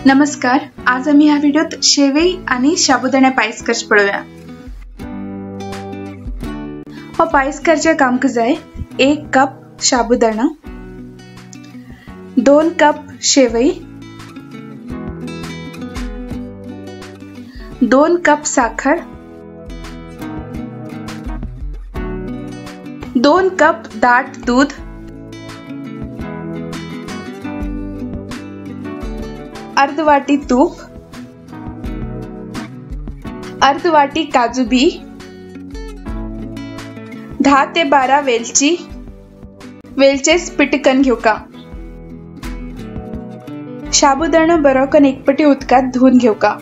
नमस्कार, आज आम्ही ह्या व्हिडिओत शेवई आणि साबुदाणा पायस करचे पळोवया। हो पायस करचे काम जाय 1 कप साबुदाणा, 2 कप शेवई, 2 कप साखर, 2 कप दाट दूध, अर्ध वाटी तूप, अर्ध वाटी काजू बी, 10 ते 12 वेलची, वेलचेच पिटकन घेवका। साबुदाणा बरो कन एकपटी उदकात धुवन घेवका।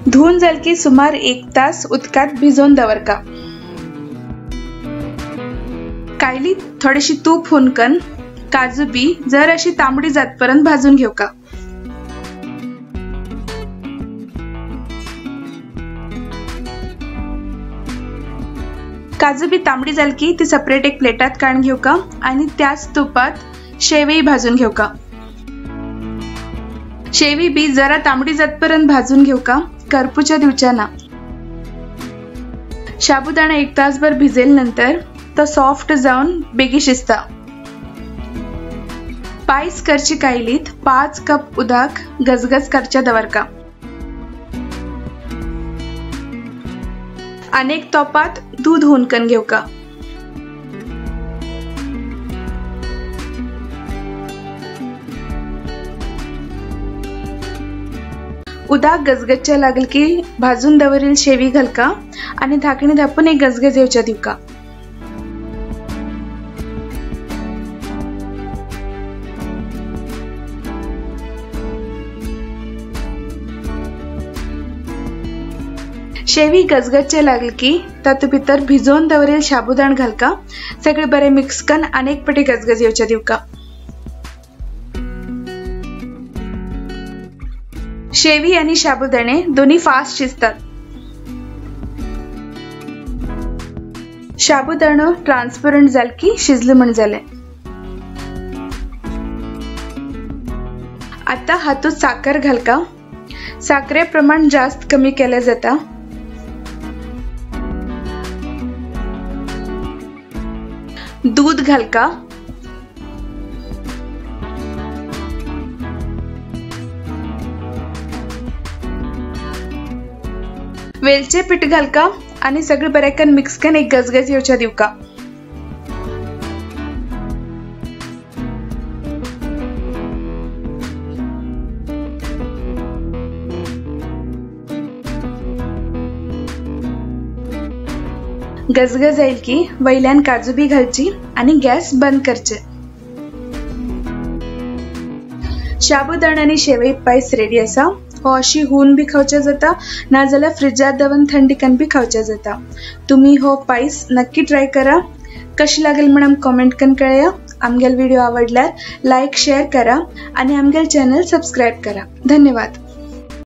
धुवन जाल की सुमार 1 तास उदकात भिजोवन दवरका। कायली थोडीशी तूप हुनकन काजू बी जर अशी तांबडी जातपर्यंत भाजून घेवका। काजू बी तांबडी जाल की ती सेपरेट एक प्लेटात काढून घेवका आणि त्याच तुपात शेवई भाजून घेवका। शेवई बी जरा तांबडी जातपर्यंत भाजून घेवका, करपूच्या दिवच्या ना। साबुदाणा 1 तासभर भिजेल नंतर तो सॉफ्ट जाऊन बेगी शिजता। पायस करची कायलीत 5 कप उदक गजगज करच्या दवरका। अनेक तोपात दूध हुनकन घेवका। उदक गजगजच्या लागल की भाजून दवरील शेवी घालका आणि धाकणी धापून एक गजगज येवच्या दिवका। शेवी गजगजचे लागल की तातूंत भितर भिजोवन दवरेल साबुदाणा घालका, सगळे बरे मिक्स कन अनेक पटी गजगज येवच्या दिवका। शेवी आणि साबुदाणे दोन्ही फास्ट शिजतात। साबुदाणो ट्रान्सपरंट जाल की शिजले म्हण जाले। आता हातूंत साखर घालका। साखरे प्रमाण जास्त कमी केले जाता। दूध घालका। वेलचे पीठ घालका आणि सगळे बरेकन मिक्स कन एक गजगज येवच्या दिवका। गजगज येईल की वयल्यान काजू बी घालची आणि गॅस बंद करचे। साबुदाणा आणि शेवई पायस रेडी आसा। हो अशी हून बी खावच्या जाता, ना जाल्यार फ्रिजात दवरून थंडी कन बी खावच्या जाता। तुम्ही हो पायस नक्की ट्राय करा। कशी लागेल म्हणून कमेंट कन कळया। आमगेल व्हिडिओ आवडल्यार लाईक शेअर करा आणि आमगेल चॅनल सबस्क्राईब करा। धन्यवाद।